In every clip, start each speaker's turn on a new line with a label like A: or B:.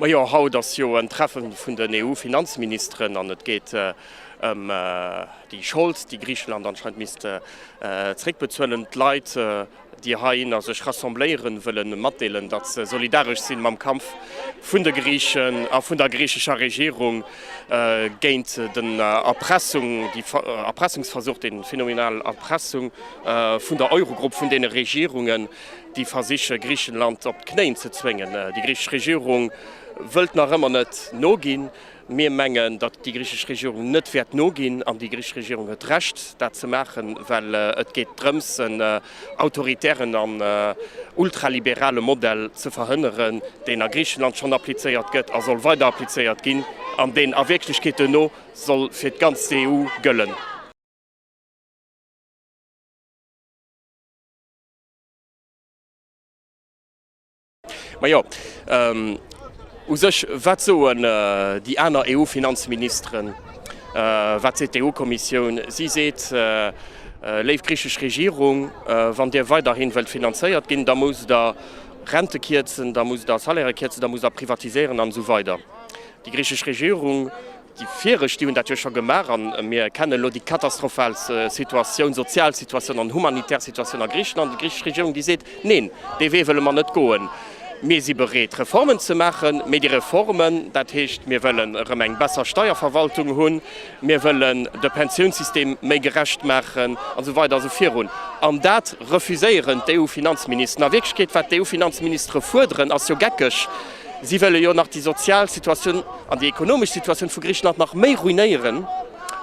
A: Majo, haut ass jo en Treffe vun den EU-Finanzministeren an et geet ëm déi Schold, déi Griicheland anscheinend misst zeréckbezuelen. D'Leit, déi heihinner sech rassembléieren, wëlle matdeelen, datt se solidaresch sinn mam Kampf vun de Griichen a vun der griichescher Regierung géint den Erpressung, déi Erpressungsversuch, déi phänomenal Erpressung vun der Eurogrupp, vun deene Regierungen, déi versiche Griichenland op d'Knéien ze zwéngen. Déi griichesch Regierung wëllt nach ëmmer net noginn. Mir mengen, datt déi griichesch Regierung net wäert noginn. An déi griichesch Regierung huet Recht, dat ze maachen, well et geet drëms, en autoritären an ultraliberale Modell ze verhënneren, deen a Griichenland schonn applizéiert gëtt a soll weider applizéiert ginn an deen a Wierklechkeet duerno soll fir d'ganz EU gëllen. Majo, u sech, wat soen déi aner EU-Finanzministeren? Wat seet d'EU-Kommissioun? Si seet, Léif griichesch Regierung, wann Dir weiderhi wëllt finanzéiert ginn, da musst Der Rente kierzen, da musst Der Salairë kierzen, da musst Der privatiséieren an esou weider. Déi griichesch Regierung Déi viregt, déi hunn dat jo scho gemaach a mir kennen elo déi katastrophal Situatioun, sozial Situatioun an humanitär Situatioun a Griichenland. Déi griichesch Regierung, déi seet, Neen, dee Wee wëlle mer net goen. Mir si bereet, Reformen ze maachen, mee déi Reformen, dat heescht, mir wëllen erëm eng besser Steierverwaltung hunn, mir wëllen de Pensiounssystem méi gerecht maachen an esou weider a sou virun. An dat refuséieren d'EU-Finanzministeren. A Wierklechkeet, wat d'EU-Finanzministere fuerderen, ass jo geckeg. Si wëlle jo nach déi sozial Situatioun an déi ekonomesch Situatioun vu Griichenland nach méi ruinéieren.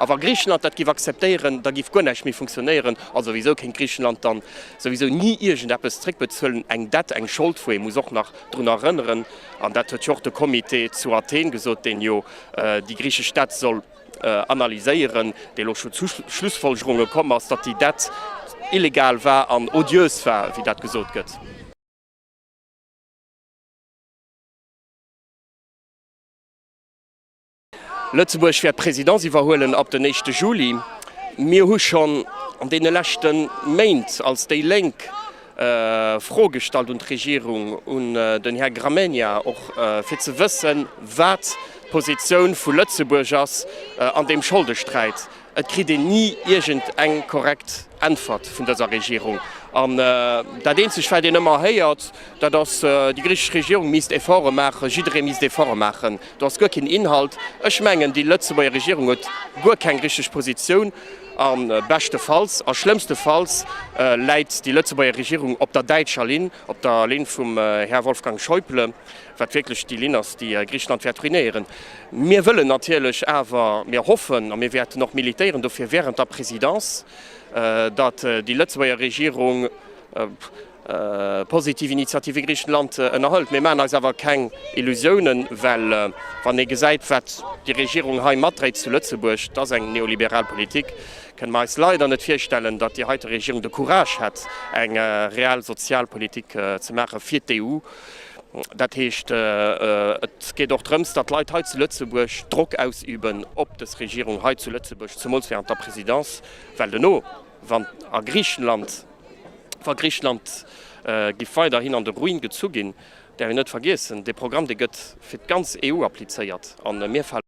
A: A wa Griichenland dat géif akzeptéieren, da géif guer näischt méi funktionéieren. A souwisou kéint Griichenland dann souwisou ni iergendeppes zréckbezuelen, eng Dette, eng Schold, wou ee muss och nach drun erënneren, an dat huet jo och de Comité zu Athen gesot, deen jo déi griichesch Dette soll analyséieren, dee elo scho zu Schlussfolgerunge komm ass, datt déi Dette illegal war an odieuse war, wéi dat gesot gëtt. Lëtzebuerg wäert d'Presidence iwwerhuelen ab den éischte Juli. Mir hu schonn an deene leschte Méint als déi Lénk Froe gestallt un d'Regierung, un den Här Gramegna och, fir ze wëssen, wat d'Positioun vu Lëtzebuerg ass an deem Scholdesträit. Et kritt een ni iergend eng korrekt Äntwert vun dëser Regierung. An dat eenzegt, wat een ëmmer héiert, dat ass, déi griichesch Regierung misst Efforte maachen, jidderee misst Efforte maachen. Do ass guer keen Inhalt. Ech mengen, déi Lëtzebuerger Regierung huet guer keng richteg Positioun. A beschtefalls a schlëmmstefalls läit déi Lëtzebuerger Regierung op der däitscher Linn, op der Linn vum Här Wolfgang Schäuble. wat wierklech déi Linn ass, déi Griichenland wäert ruinéieren. Mir wëllen natierlech awer, mir hoffen a mir wäerten och militéieren dofir während der Présidence, datt déi Lëtzebuerger Regierung positiv Initiative Griichenland ënnerhëlt. Mir maachen eis awer keng Illusiounen, well wann ee gesäit, wat déi Regierung hei matdréit zu Lëtzebuerg, dat ass eng neoliberal Politik, kënne mer eis leider net virstellen, datt déi heite Regierung de Courage hätt, eng real Sozialpolitik ze maache fir d'EU. Dat heescht, et geet och drëms, datt d'Leit hei zu Lëtzebuerg Drock ausüben op dës Regierung hei zu Lëtzebuerg, zemools während der Présidence, well duerno, wann a Griichenland, wa Griichenland giff weiderhin an de Ruin gezu ginn, däerf een net vergiessen, dee Programm, dee gëtt fir d'ganz EU applizéiert a mir falen.